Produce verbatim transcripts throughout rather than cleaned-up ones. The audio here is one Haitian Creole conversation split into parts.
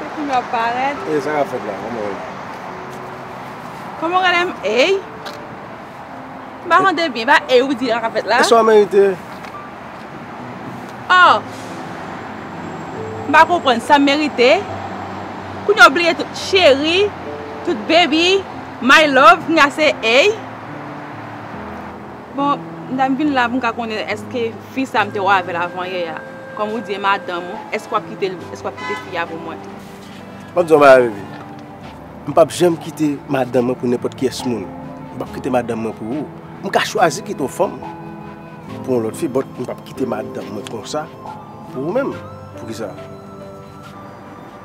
Se kounye a w ap parèt. E sa k ap fèt la? Kòman w ye? Kòman w rele m? Ey! M pa tande byen, pa ey ou di la k ap fèt la? E sa w merite? Oh! M pa konprann sa m merite. Kounye a w bliye tout cheri, tout baby, my love, kounye a se ey. Bon, m ta vin la pou m ka konnen èske fi sa m te wè avè l avan yè a, kòm ou di e madanm ou, èske w ap kite l, èske w ap kite fi a pou mwen? M ap di w yon bagay, baby. M p ap janm kite madanm mwen pou nenpòt kiyès moun. M p ap kite madanm mwen pou ou. M ka chwazi kite yon fanm pou yon lòt fi, but m p ap kite madanm mwen konsa pou ou menm. Poukisa?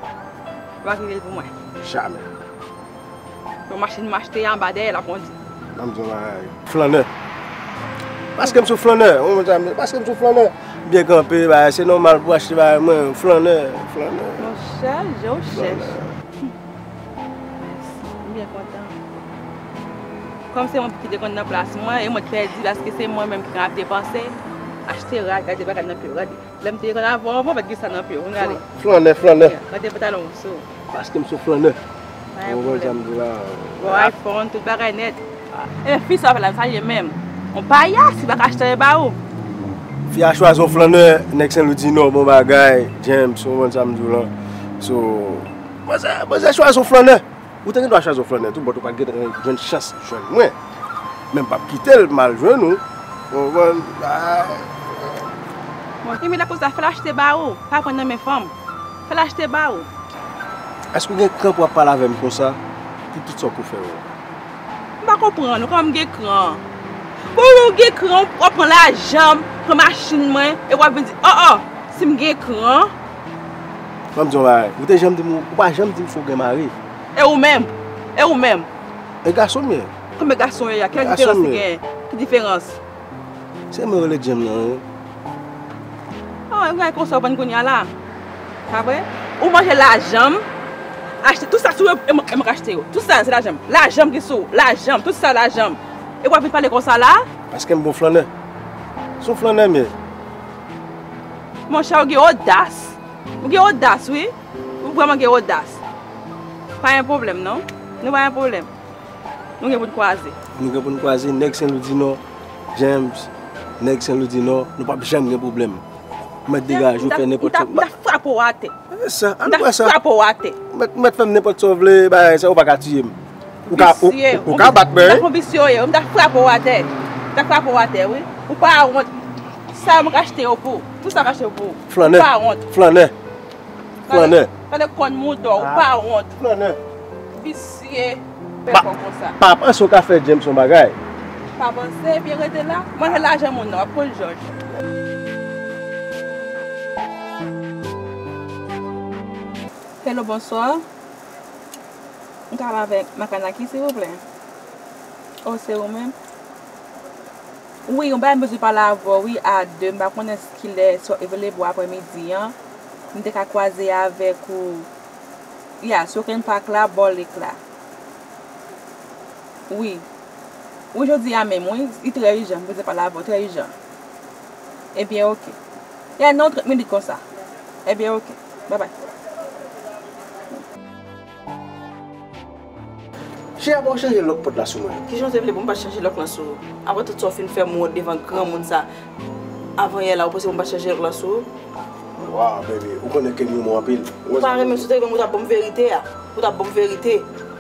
Ou pa kite l pou mwen? Jamè. Yon machin m achte anba dèyè l ap kondi. Ban m di yon bagay. Flannè. Paske m sou flannè. Ou konprann sa m di? Paske m sou flannè. M byen kanpe, bagay, se nòmal pou achte bagay mwen. Flannè, flannè. Monchè, je w chèch. Flannè. M byen kontan. Kòm se mwen ki te konn nan plas mwen, e mwen ki pèdi, paske se mwen menm ki konn ap depanse, achte rad, gade bagay nan pye, gade. Lè m te konn avè w anvan, ou pa t gen sa nan pye w, gade. Flannè, flannè. Gade pantalon w sou. Paske m sou flannè. Pa gen pwoblèm. Ou konprann sa m di la? Bon, iPhone, tout bagay nèt. E fi sa w ap pale la, sa l ye menm? On payas, li pa ka achte anyen ba ou. Fi a chwazi on flannè, nèg Sen Lwi di non, bon bagay, James, ou konprann sa m di w lan. So, manzè, manzè chwazi on flannè. Ou te gen dwa chwazi yon flannè tou, but ou pa t gentan jwenn chans jwenn mwen. Men m p ap kite l m al jwenn ou. Ou konprann? Ah. Bon, Emile, akoz sa, fè l achte ba ou. Pa pran nan men fanm. Fè l achte ba ou. Èske w gen kran pou w ap pale avè m konsa? Pou tout sa w pou fè yo. M pa konprann ou, kòman m gen kran? Bon, ou gen kran, w ap pran lajan m, pran machin mwen, e w ap vin di, oh, oh, si m gen kran. Ban m di yon bagay. Ou te janm di m, ou pa janm di m si w gen mari. E ou menm? E ou menm? E gason m ye. Kòman gason w ye a? Kèl diferans ki genyen? Ki diferans? Se mwen rele Jem nan, wi. Oh, e konsa w vann kounye a la. Pa vre? Ou manje lajan m, achte tout sa sou yo, e mwen, e mwen k achte yo. Tout sa, se lajan m. Lajan m ki sou, lajan m, tout sa lajan m. E w ap vin pale konsa la? Paske m bon flannè. Se yon flannè m ye. Monchè, ou gen odas. Ou gen odas, wi. Ou vrèman gen odas. Pa gen pwoblèm, non. Nou pa gen pwoblèm. Nou gen pou n kwaze. Nou gen pou n kwaze. Nèg Sen Lwi di non. James, nèg Sen Lwi di non. Nou p ap janm gen pwoblèm. Ou mèt degaje w, fè nenpòt sa. M ta, m ta frape w atè. E sa, ann wè sa. M ta frape w atè. Ou mèt, ou mèt fè m nenpòt sa w vle, bagay sa, ou pa ka tiye m. Ou ka, ou, ou ka bat mwen, wi. M ta fè w visye w ye, m ta frape w atè. M ta frape w atè, wi. Ou pa wont. Sa yo m ka achte yo pou ou. Tout sa m ka achte yo pou ou. Flannè. Ou pa wont. Flannè. Flannè. Gade, gade kòn mouda w, ou pa wont. Flannè. Visye, bèl kò konsa. Pa panse w ka fè James yon bagay. Pa panse, ebyen rete la. Manje lajan moun nan, w ap konn jòj. Hello, bonswa. M ka pale avèk Makanaki, silvouplè? Oh, se ou menm? Wi, yon bagay m bezwen pale avè w, wi, a de. M pa konnen kilè, si w available aprè midi an. M te ka kwaze avèk ou. Ya, si w kenn pak la, bò lèk la. Wi. Wi, jodi a menm, wi. Li trè ijan, m bezwen pale avè w, trè ijan. Ebyen, oke. Ya, nan trant minit konsa. Ebyen, oke. Babay. Cheri, apa w chanje lòk pòt la sou mwen? Kijan w te vle pou m pa chanje lòk lan sou ou? Apre tout sa w fin fè m wont devan granmoun sa avanyè la, ou panse pou m pa chanje lòk lan sou ou? Wow, baby, ou konnen ke m renmen w anpil. Ou pa renmen m, si w te renmen m, ou t ap ban m verite a. Ou t ap ban m verite.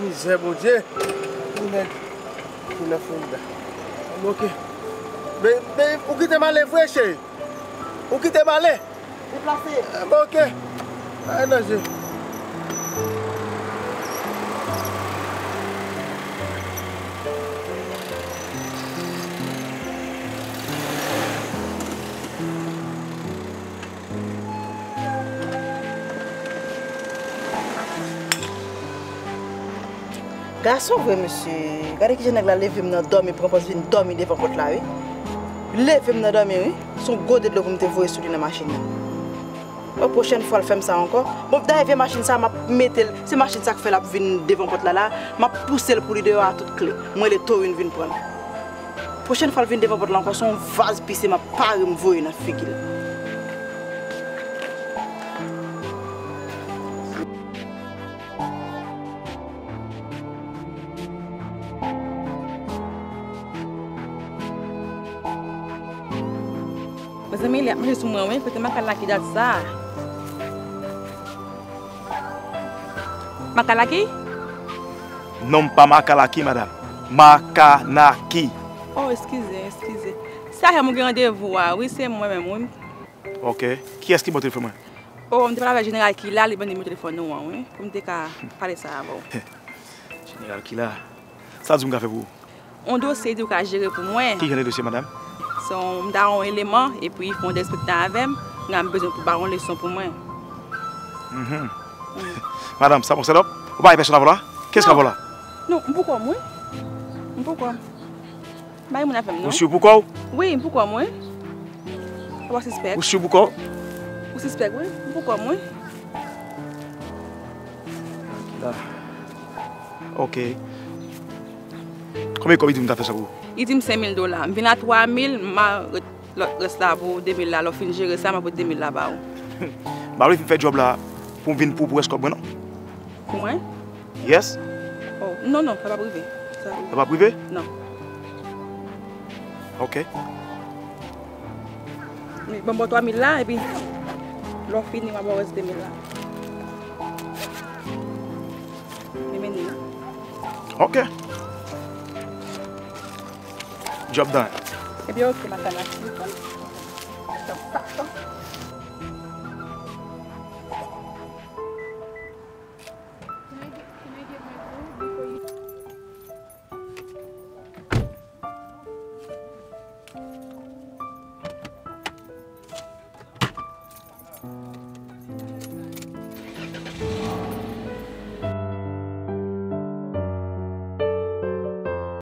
Mizè, Bondye. Pou nèg ki nan Florida. Ok. Men, men, ou kite m ale vre, cheri? Ou kite m ale? Deplase. Enben, oke. Pa gen danje. Gason vre, mesye. Gade kijan nèg la leve m nan dòmi, pran pòz vin dòmi devan pòt la, wi. Leve m nan dòmi, wi. Se yon gode dlo pou m te voye sou li nan machin nan. Bon, pwochèn fwa l fè m sa ankò. Bon, dayè vye machin sa, m ap mete l. Se machin sa k fè l ap vin devan pòt la, la. M ap pouse l pou li deyò a tout kle. Mwen rele Torine vin pran l. Pwochèn fwa l vin devan pòt la ankò, se yon vaz pise m ap pare m voye nan figi l. Mezanmi, li ap mache sou mwen, wi. Kote Makanaki dat sa? Makanaki? Non, m pa Makanaki, madanm. Makanaki. Oh, eskize, eskize. Se avè m ou gen randevou a, wi, se mwen menm, wi. Ok. Kiyès ki ba w telefòn mwen? Oh, m te pale avèk Jeneral Kila, li ban m nimewo telefòn ou an, wi, pou m te ka pale sa avè w. Jeneral Kila. Sa w di m ka fè pou ou? On dosye di w ka jere pou mwen. Ki jan de dosye, madanm? Se yon, m ta yon eleman, epi fè yon derespektan avè m, m bezwen pou ba yon leson pou mwen. Mhm. Madanm, sa bon, sèlòp? Ou pa gen pèsonn avè w la? Kiyès ki avè w la? Non, m pou kò m, wi. M pou kò m. Bay moun avè m, non. Ou si pou kò w? Wi, m pou kò m, wi. Ou pa sispèk? Ou si pou kò w? Ou sispèk, wi. M pou kò m, wi. Kila. Ok. Konbyen kòb li di m ta fè sa pou ou? Li di m senk mil dola. M vin a twa mil, m a ret lòt rès la pou de mil la. Lè w fin jere sa, m ap ret de mil la ba ou. M pa vle fin fè djòb la pou m vin pou, pou rès kòb mwen, non. Pou mwen? Yes. Oh, non, non, sa p ap rive. Sa p ap rive? Non. Ok. Ban m ba w twa mil la, epi lè w fini, m a ba w rès de mil la. Men mennen nan. Ok. Djòb done. Ebyen, ok, Makanaki. Can I get, can I get my food before you?